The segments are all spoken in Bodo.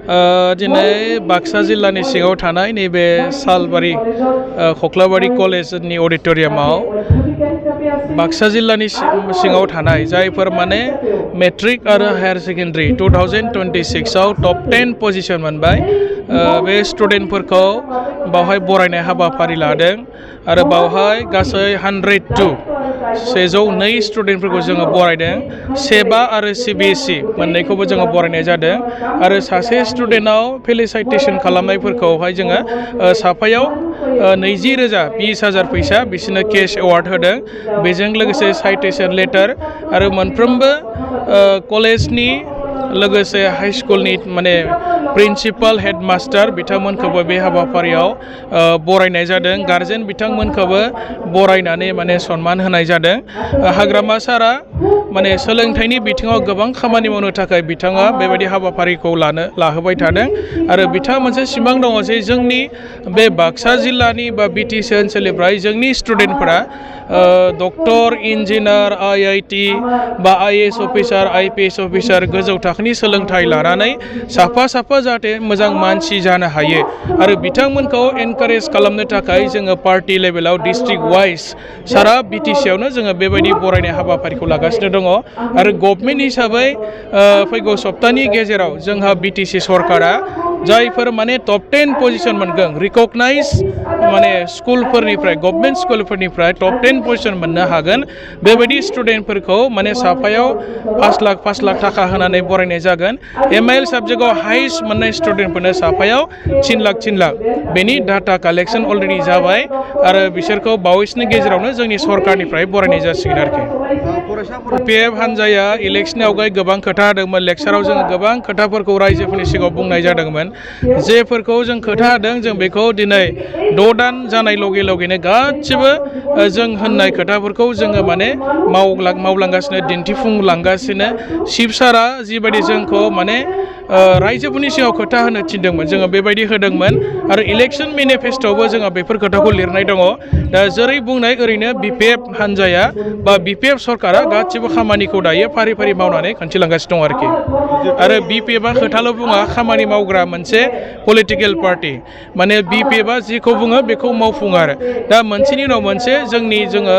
दिनै बाक्सा जिल्लानि सिङाव थानाय नैबे सालबारि खख्लाबारि कलेजनि अडिट'रियामाव बाक्सा जिल्लानि सिङाव थानाय जायफोर माने मेट्रिक आरो हायार सेकेन्डारि 2026 आव टप 10 पजिशन मोनबाय बे स्टुडेन्टफोरखौ बावहाय बरायनाय हाबाफारि लादों आरो बावहाय गासै 102 स्टुडेन्टफोरखौ जोङो बरायदों सेबा आरो CBSE मोननैखौबो जोङो बरायनाय जादों आरो सासे स्टुडेन्टआव फेलिसाइटेसन खालामनायफोरखौहाय जोङो साफायाव 20,000 फैसा बिसोरनो केश एवार्ड होदों बेजों लोगोसे साइटेसन लेटार आरो मोनफ्रोमबो कलेजनि लोगोसे हाई स्कुलनि माने प्रिन्सिपाल हेडमास्टार बिथांमोनखौबो बे हाबाफारियाव बरायनाय जादों गार्जेन बिथांमोनखौबो बरायनानै माने सन्मान होनाय जादों हाग्रामा सारा माने सोलोंथाइनि बिथिङाव गोबां खामानि मावनो थाखाय बिथाङा बेबायदि हाबाफारिखौ लाहोबाय थादों आरो बिथाङा मोनसे सिमां दङ जे जोंनि बे बाक्सा जिल्लानि बा BTC ओनसोलनिफ्राय जोंनि स्टुडेन्टफोरा डक्टर इन्जिनियार IIT बा IAS अफिसार IPS अफिसार गोजौ थाखोनि सोलोंथाइ लानानै साफा जाहाथे मोजां मानसि जानो हायो आरो बिथांमोनखौ एनकारेज खालामनो थाखाय जोङो पार्टि लेभेलाव डिस्ट्रिक्ट वाइज सारा BTC आवनो जोङो बेबायदि बरायनाय हाबाफारिखौ लागासिनो दङ आरो गभर्नमेन्ट हिसाबै फैगौ सप्तानि गेजेराव जोंहा BTC सरकारा जायफोर माने टप 10 पजिशन मोनगोन रिकगनाइज माने स्कुलफोरनिफ्राय गभर्नमेन्ट स्कुलफोरनिफ्राय टप 10 पजिशन मोननो हागोन बेबायदि स्टुडेन्टफोरखौ माने साफायाव 5 लाख थाखा होनानै बरायनाय जागोन MIL साबजेक्टआव हाइस्ट मोननाय स्टुडेन्टफोरनो साफायाव 3 लाख बेनि डाटा कालेक्शन अलरेडि जाबाय आरो बिसोरखौ बावैसोनि गेजेरावनो जोंनि सरकारनिफ्राय बरायनाय जासिगोन आरोखि PF हान्जाया इलेक्शननि आवगाय गोबां खोथा होदोंमोन लेक्साराव जोङो गोबां खोथाफोरखौ रायजोफोरनि सिगाङाव बुंनाय जादोंमोन जेफोरखौ जों खोथा होदों जों बेखौ दिनै 6 दान जानाय लगेनो गासिबो जों होननाय खोथाफोरखौ जोङो माने मावलांगासिनो दिन्थिफुंलांगासिनो शिब सारा जिबायदि जोंखौ माने रायजोफोरनि सिगाङाव खोथा होनो थिनदोंमोन जोङो बेबायदि होदोंमोन आरो इलेक्शन मेनिफेस्ट'आवबो जोंहा बेफोर खोथाखौ लिरनाय दङ दा जेरै बुंनाय ओरैनो BPF हान्जाया बा BPF सरकारा गासिबो खामानिखौ दायो फारि मावनानै खिन्थिलांगासिनो दं आरोखि आरो BPF खोथाल' बुङा खामानि मावग्रा मोनसे पलिटिकेल पार्टि माने BPF जिखौ बुङो बेखौ मावफुङो आरो दा मोनसेनि उनाव मोनसे जोङो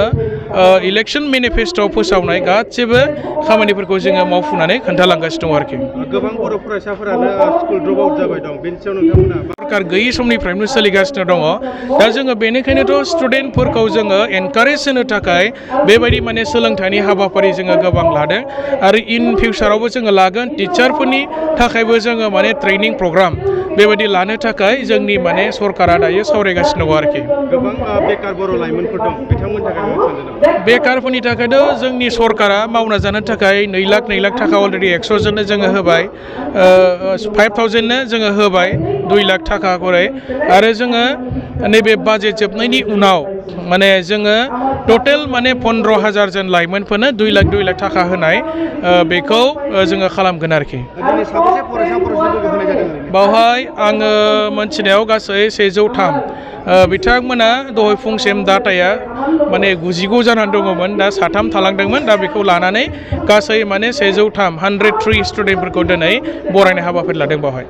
इलेक्शन मेनिफेस्ट'आव फोसावनाय गासिबो खामानिफोरखौ जोङो मावफुंनानै खोन्थालांगासिनो दं आरोखि गोबां बर' फरायसाफोरानो स्कुल ड्रप आउट जाबाय दं बेनि सायाव नोंथांमोना सरकार गैयि समनिफ्रायनो सोलिगासिनो दङ दा जोङो बेनिखायनोथ' स्टुडेन्टफोरखौ जोङो एनकारेज होनो थाखाय बेबायदि माने सोलोंथाइनि हाबाफारि जोङो गोबां लादों आरो इन फिउचारावबो जोङो लागोन टिचारफोरनि थाखायबो जोङो माने ट्रेनिं प्रग्राम बेबायदि लानो थाखाय जोंनि माने सरकारा दायो सावरायगासिनो दङ आरोखि गोबां बेकार बर' लाइमोनफोर दं बिथांमोननि थाखाय मा सानदों बेकारफोरनि थाखायथ' जोंनि सरकारा मावना जानो थाखाय 2 लाख थाखा अलरेडि 100 जननो जोङो होबाय 5,000नो जोङो होबाय 2 लाख थाखा करै आरो जोङो नैबे बाजेट जोबनायनि उनाव माने जोङो टटेल माने 15,000 जन लाइमोनफोरनो 2 लाख थाखा होनाय बेखौ जोङो खालामगोन आरोखि बावहाय आङो मोनथिनायाव गासै 103 बिथांमोना दहाय फुंसिम डाटाया माने 99 जानानै दङमोन दा 3 थालांदोंमोन दा बेखौ लानानै गासै माने 103 स्टुडेन्टफोरखौ दिनै बरायनाय हाबाफारि लादों बावहाय